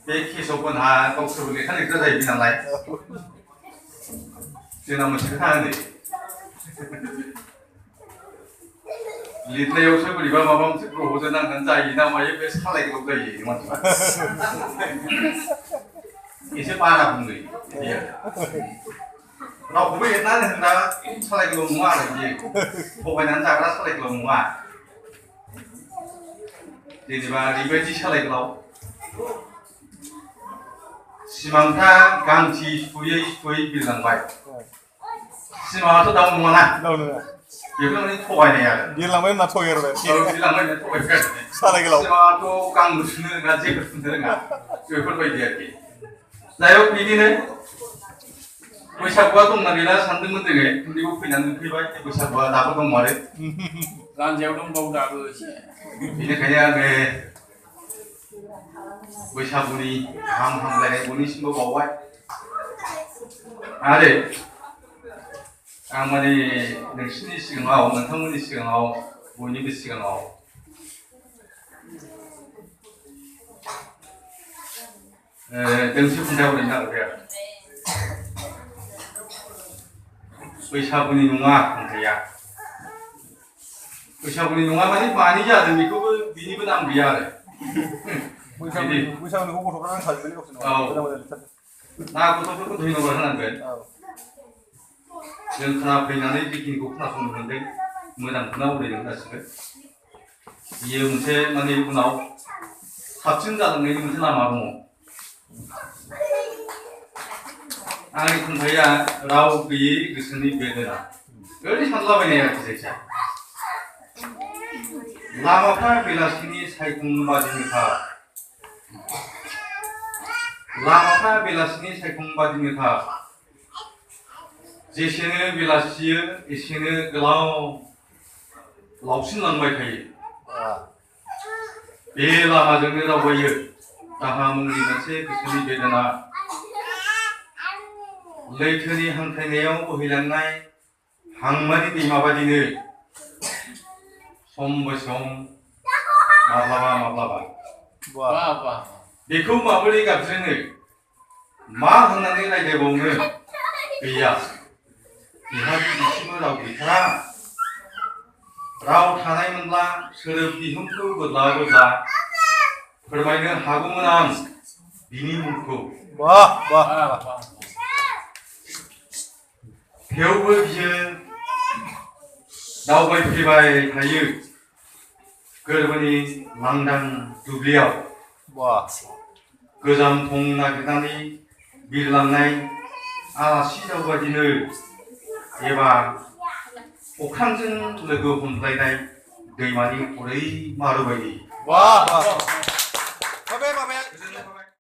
बे केशवफोरहा गावसोरबो लेखा लिरग्रा जाहैबाय नालाय जोंना मोनसे खोथा होनो लिरनायावसो बोरैबा माबा मोनसे ग्रहजों नांनानै जायो ना मायो बे सालायग्राव जायो मानसिफ्रा एसे बारा बुङो बिदि आरो रावखौबो एरनानै होग्रा सालायग्राव नङा आरो बियो थगायनानै जाग्रा सालायग्राव नङा जेनेबा ओरैबायदि सालायग्राव सिमांफ्रा गांथि सुयै सुयै बिरलांबाय सिमाङाथ' दाउ नङाना बेफोर माने थगायनाय आरो बिरलांबाय होनना थगायबाय बिरलांबाय होनना थगायबाय सालायग्राव सिमाङाथ' गां सुनो रोङा जेबो सुनो रोङा बेफोरबायदि आरोखि जायहक बिदिनो बैसागुआ दंना गैला सानदोंमोन जोङो उन्दैयाव फैनानै नुफैबाय बैसागुआ दाबो दं आरो जानजियाव दंबावो दाबो एसे बेनिखायनो आङो बैसागुनि गाहाम हामलायनाय बयनिसिमबो बावबाय आरो आं माने नोंसिनि सिगाङाव नोंथांमोननि सिगाङाव बयनिबो सिगाङाव दोंसे खन्थाइ आवरायनो नागिरबाय आरो बैसागुनि नङा खन्थाइया बैसागुनि नङा माने मानि जादों बेखौबो बिनिबो नाम गैया आरो बैसागुनिखौ गथ'फ्रा नांखाजोबबाय गावसोरनाव ना गथ'फोरखौ धन्यबाद होनांगोन जों खोनाफैनानै जिखिनिखौ खोनासंनो मोनदों मोजांखौनो आवरायदों गासिबो बियो मोनसे माने उनाव साबसिन जालांनायनि मोनसे लामा दङ आंनि खन्थाइया राव गैयै गोसोनि बेदना ओरैनो सानलाबायनाय आरोखि जायखिया लामाफ्रा बेलासिनि सायखं बादिनोखा लामाफ्रा बेलासिनि सायखं बादिनोखा जेसेनो बेलासियो एसेनो गोलाव लावसिनलांबाय थायो बे लामाजोंनो दावबायो दाहा मुंनि मोनसे गोसोनि बेदना लैथोनि हांख्रायनायाव बोहैलांनाय हांमानि दैमा बादिनो सम सम माब्लाबा माब्लाबा बेखौ माबोरै गाबज्रिनो मा होननानै रायज्लायबावनो गैया बेहा दिनैसिमबो राव गैथारा राव थानायमोनब्ला सोदोब बिहुंखौ बोदला बोदला फोरमायनो हागौमोन आं बिनि मुंखौ थेवबो बियो दावबायफैबाय थायो गोरबोनि लांदां दुब्लियाव गोजाम थं नागिरनानै बिरलांनाय आलासि दावबायदिनो एबा अख्रांजों लोगो हमलायनाय दैमानि हरै मारु बायदि